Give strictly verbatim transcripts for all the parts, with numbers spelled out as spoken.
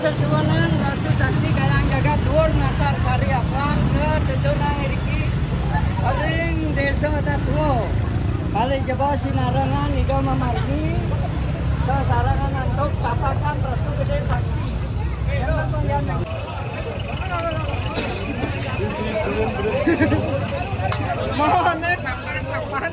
Sesuunan Ratu Sakti Kayang Jagat Dhuwur Natar Sari Apan, ketutunan iriki ring Desa Tatwa. Malih jebos sinarengan Ida mamargi, sasarengan antuk tapakan Ratu Gede Sakti. Mohon, eh, tapakan.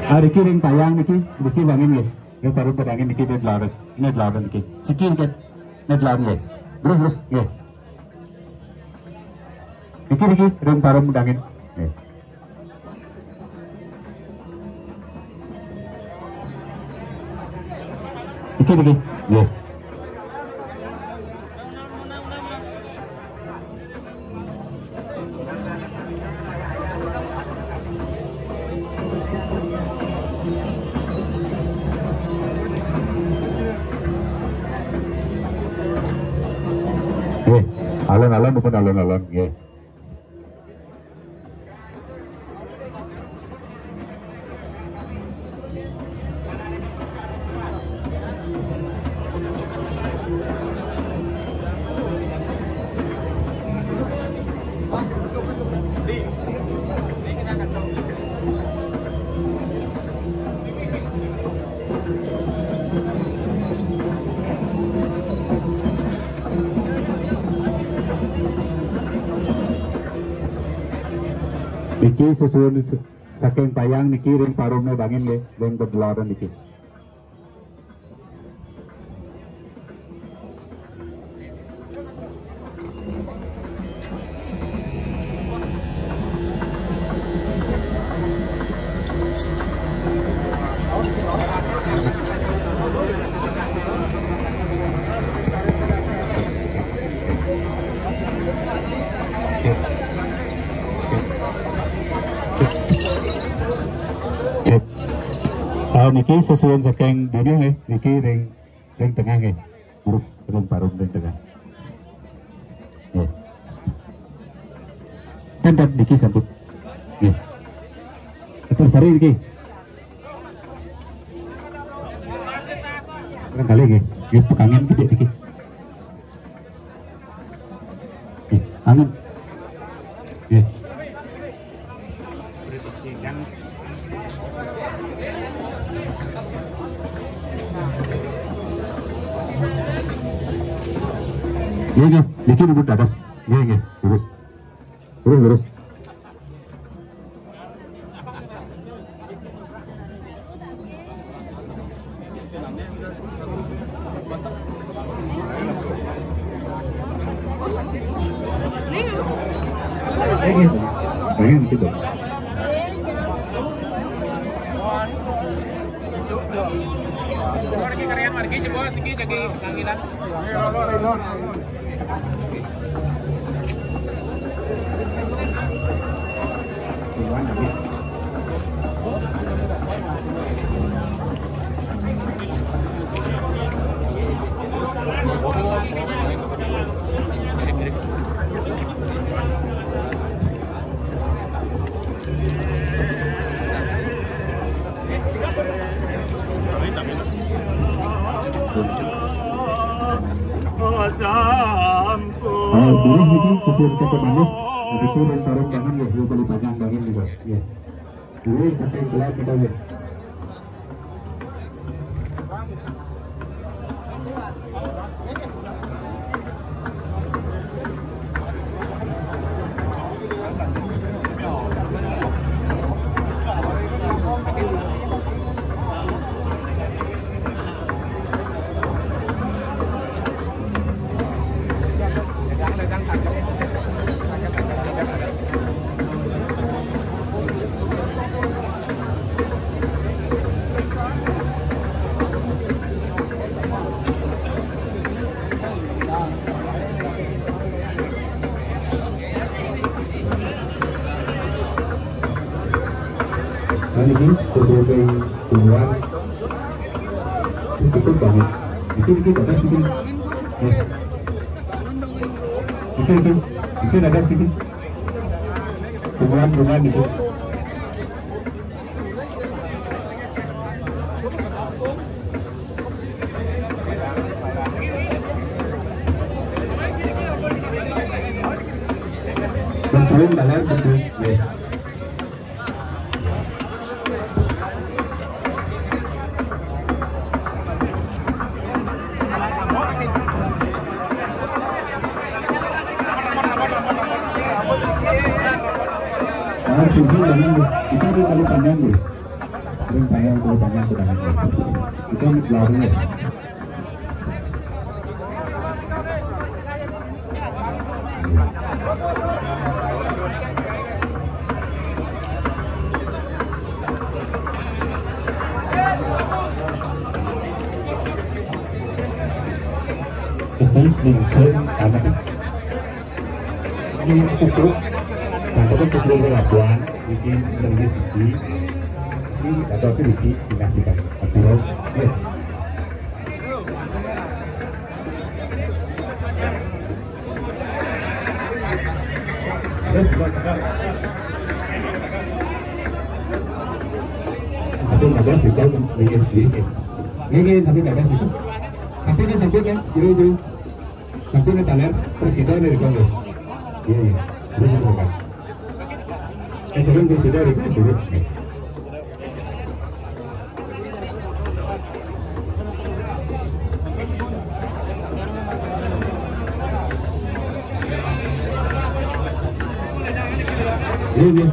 Ah, niki ring payang niki, niki bangin nggih. Nggih, parum pedangin niki, nggih, delaran. Nggih, delaran niki. Siki nggih. Nggih, delaran nggih. Terus, terus nggih. Niki, niki ring parum pedangin. Nggih. Niki, niki. Nggih. Nggih, alon-alon pun alon-alon nggih. Niki sesuun saking payang niki ring parumne dangin nggih, ring pedelaran niki. Cek. Ah, niki sesuun saking dini nggih, niki ring, ring tengah nggih. Terus ring parum ring tengah. Nggih. Tentang niki sampun. Nggih. Atur sari niki. Barangkali nggih. Nggih, pekangin kidik niki. Nggih, angin. Nggih. Nggih, nggih. Niki duduk di atas. Nggih, nggih. Lurus. Lurus, lurus. Pengen gitu. Ah, terus niki kusir ke manis, niki ring parum tangan ya, yang paling panjang tangan juga. Ya. Terus sampai kelar kita ya. Ini sebagai duluan. Ini cukup banget. Itu, itu batas itu. Ya. Itu, itu. Itu ada sedikit. Duluan, duluan itu. Betul, benar, betul. Ya. Ah, sí, sí, también, güey. Está bien, está bien, también, güey. Está bien, también, güey, también, güey, también, güey. Está bien, la verdad. Están sin ser, ini cukup, tanpa kan cukup berlakuan, bikin lebih tinggi, ini atau sedikit dinastikan. Artinya, ya. Tapi nggak ada sih, tahu kan? Iya, iya. Ini, ini, tapi nggak ada sih. Tapi ini sampai kan, jauh-jauh. Tapi ini taler, terus kita ini di bawah. Iya, iya. Ini kan. Eh, turun di sini, di sini. Ini.